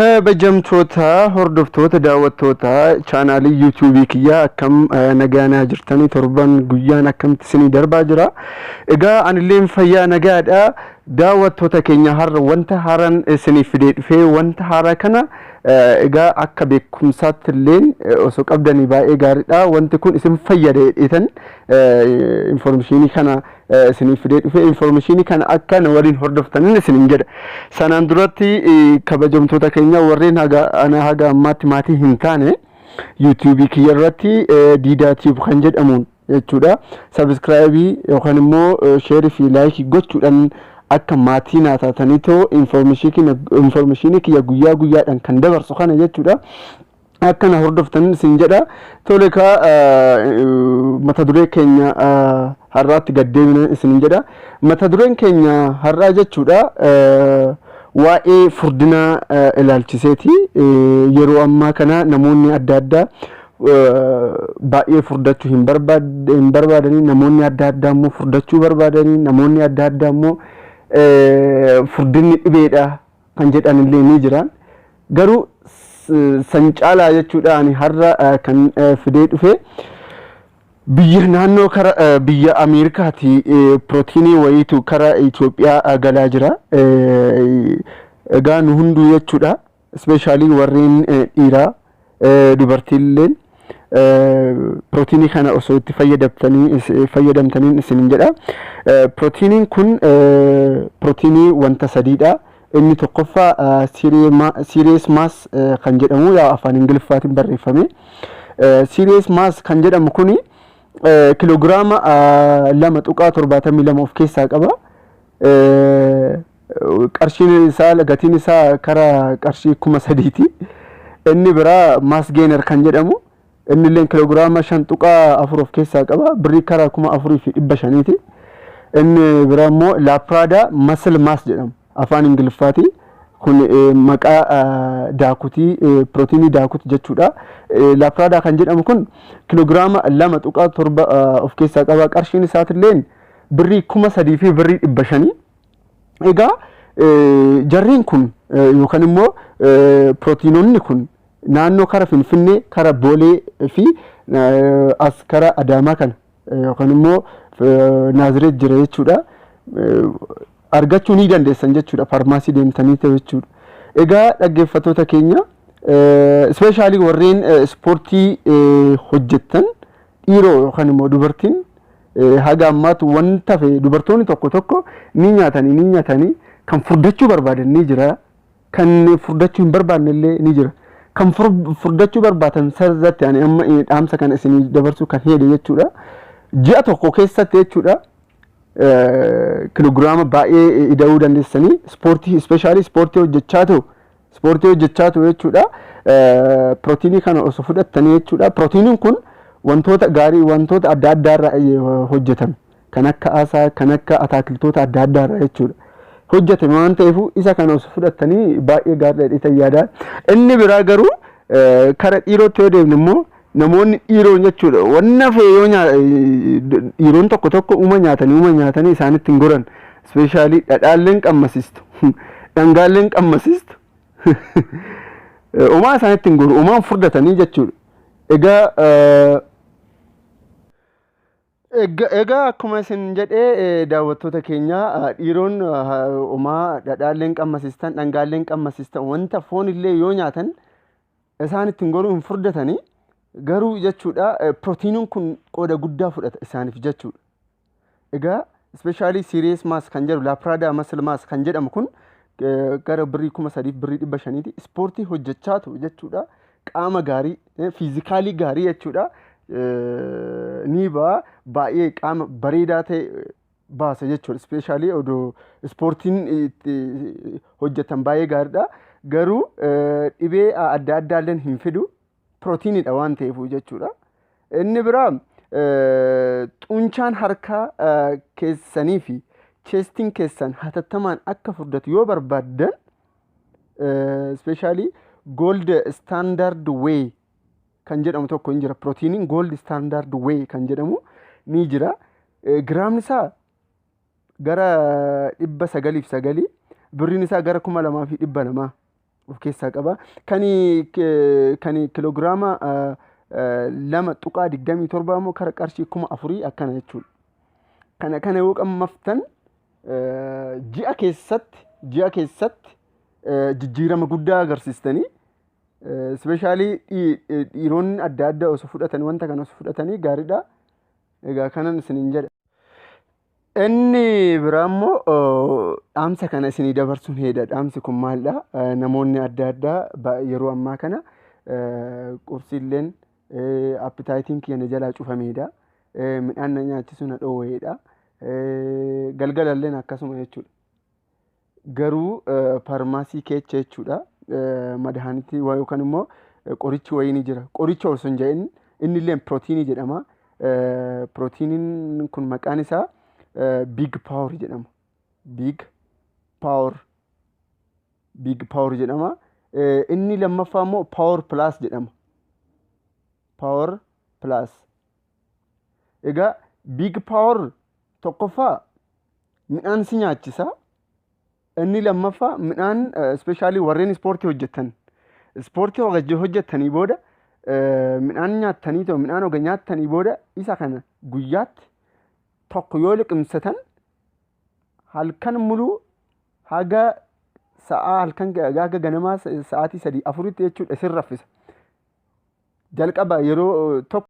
Kabajamtoota hordoftoota daawwattoota chaanaalii yuutuubii kiyyaa, akkam nagaanaa jirtanii? Torban guyyaan akkamitti isinii darbaa jira? Egaa anilleen fayyaa nagaadha. Daawwattoota keenya, har'a wanta haaraan isiniif fidee dhufee, wanta haaraa kana egaa akka beekumsaatti illeen osoo qabdanii baay'ee gaariidha. Wanti kun isin fayyada jedheetan information kana isiniif fidee dhufee, information kana akka na waliin hordoftaniin isinin jedha. Sanaan duratti, kabajamtoota keenya, warreen haga ana haga ammaatti maatii hin taane, yuutuubii kiyya irratti Diidaa Tube kan jedhamuun jechuudha. Subscribe yookaan immoo share fi like gochuudhaan akka maatii naa taatanii too information kiyya guyyaa guyyaadhaan kan dabarsu kana jechuudha. Akka na hordoftan isin jedha. Tole kaa, mata duree keenya har'aatti gaddeebina isin jedha. Mata dureen keenya har'aa jechuudha waa'ee furdinaa ilaalchiseeti. Yeroo ammaa kana namoonni adda addaa baay'ee furdachuu hin barbaadanii, namoonni adda addaa immoo furdachuu barbaadanii, namoonni adda addaa immoo furdinni dhibeedha kan jedhan illee ni jiran. Garuu san caalaa jechuudha ani har'a kan fidee dhufe biyya naannoo kara biyya Ameerikaati pirootiinii wayiitu kara Itoophiyaa galaa jira. Egaa nu hunduu jechuudha, especially warreen dhiiraa, dubartiilleen pirootiinii kana osoo itti fayyadamtaniin isinin jedha. Pirootiiniin kun pirootiinii wanta sadiidha. Inni tokkoffaa Serious Mass kan jedhamu, yaa afaan Ingiliffaatiin barreeffame. Serious Mass kan jedhamu kuni kiloogiraama 2.72 of keessaa qaba. Qarshiin isaa, gatiin isaa karaa qarshii 3000ti. Inni biraa Mass Gainer kan jedhamu, inni illee kiloogiraama 5.4 of keessaa qaba. Birrii karaa 4500ti. Inni biraa immoo Laprada Muscle Mass jedhamu, afaan Ingiliffaati. Kun maqaa daakutii, pirootiinii daakuti jechuudha. Laprada kan jedhamu kun kiloogiraama 2.7 of keessaa qaba. Qarshiin isaatillee birrii 3000 fi birrii 500. Egaa jarreen kun yookaan immoo pirootiinonni kun naannoo kara Finfinnee, kara Boolee fi as kara Adaamaa kana yookaan immoo Naazireet jira jechuudha. Argachuu ni dandeessan jechuudha, faarmaasii deemtanii ta'e jechuudha. Egaa dhaggeeffattoota keenya, especially warreen ispoortii hojjettan, dhiiroo yookaan immoo dubartiin, haga ammaatu wanta fe dubartoonni tokko tokko ni nyaatanii kan furdachuu barbaadan ni jira, kan furdachuu hin barbaanne illee ni jira. Kan furdachuu barbaadan sirriitti ani amma dhaamsa kana isinii dabarsuu kan heede jechuudha. Ji'a tokko keessatti jechuudha kiloogiraama baay'ee ida'uu dandeessanii, ispoortii, especially ispoortii hojjechaa ta'u jechuudha. Pirootiinii kana osoo fudhattanii jechuudha. Pirootiiniin kun wantoota gaarii, wantoota adda addaa irraa hojjetame, kan akka asaa, kan akka ataakiltoota adda addaa irraa jechuudha. Hojjetame waan ta'eef isa kana osoo fudhattanii baay'ee gaariidha jedhee yaada. Inni biraa garuu kara dhiirootti yoo deemne immoo, namoonni dhiiroon jechuudha wanna fe'e yoo dhiiroon tokko tokko uma nyaatanii isaanitti hin goran. Especially dhadhaalleen qammasiistu, dhangaalleen qammasiistu, umaa isaanitti hin goru, umaan furdatanii jechuudha. Egaa Egaa akkuma isin jedhee, daawwattoota keenya, dhiiroon umaa dhadhaalleen qammasiistan, dhangaalleen qammasiistan, wanta foon illee yoo nyaatan isaan ittiin goruu hin furdatanii. Garuu jechuudha pirootiiniin kun qooda guddaa fudhata isaaniif jechuudha. Egaa especially Serious Mass kan jedhu, Laprada Muscle Mass kan jedhamu kun gara birrii 3000f birrii 500ti. Ispoortii hojjechaa ta'u jechuudha, qaama gaarii, physical gaarii jechuudha ni ba'a, baay'ee qaama bareedaa ta'e baasa jechuudha. Especially odoo ispoortiin hojjetan baay'ee gaariidha. Garuu dhibee adda addaallee hin fidu, pirootiinidha waan ta'eef jechuudha. Inni biraa xunchaan harkaa keessanii fi chestiin keessan hatattamaan akka furdatu yoo barbaaddan, especially Gold Standard Whey kan jedhamu tokko hin jira. Pirootiiniin Gold Standard Whey kan jedhamu ni jira. Giraamni isaa gara 909, birriin isaa gara 2200. of keessaa qaba. Kan kiloogiraama 2.27 immoo kara qarshii 4000 akkana jechuudha. Kana yoo qammaftan ji'a keessatti jijjiirama guddaa agarsiistanii, especially dhiironni adda addaa osoo fudhatanii, wanta kana osoo fudhatanii gaariidha. Egaa kanan isiniin jedha. Inni biraa immoo dhaamsa kana isinii dabarsuun heeda. Dhaamsi kun maalidha? Namoonni adda addaa yeroo ammaa kana qursiilleen appetite iin kiyya na jalaa cufameedha. Midhaan na nyaachisu na dhoowweedha. Galgalalleen akkasuma jechuudha. Garuu pharmacy keessa jechuudha. Madahaanitii yookaan immoo qorichi wayii ni jira. Qoricha osoo hin jedhin inni illee pirootiinii jedhama. Pirootiiniin kun maqaan isaa Big Power jedhama. Big Power. Big Power jedhama. Inni lammaffaa immoo Power Plus jedhama. Power Plus. Egaa Big Power tokkoffaa midhaan si nyaachisa. Inni lammaffaa midhaan, especially warreen ispoortii hojjetan. Ispoortii hojjettanii booda midhaan nyaattanii ta'u, midhaan oga nyaattanii booda isa kana guyyaatti tokko yoo liqimsatan halkan muluu haga sa'aa halkan haga ganamaa sa'aatii 3, 4tti jechuudha isin raffisa. Jalqaba yeroo tokko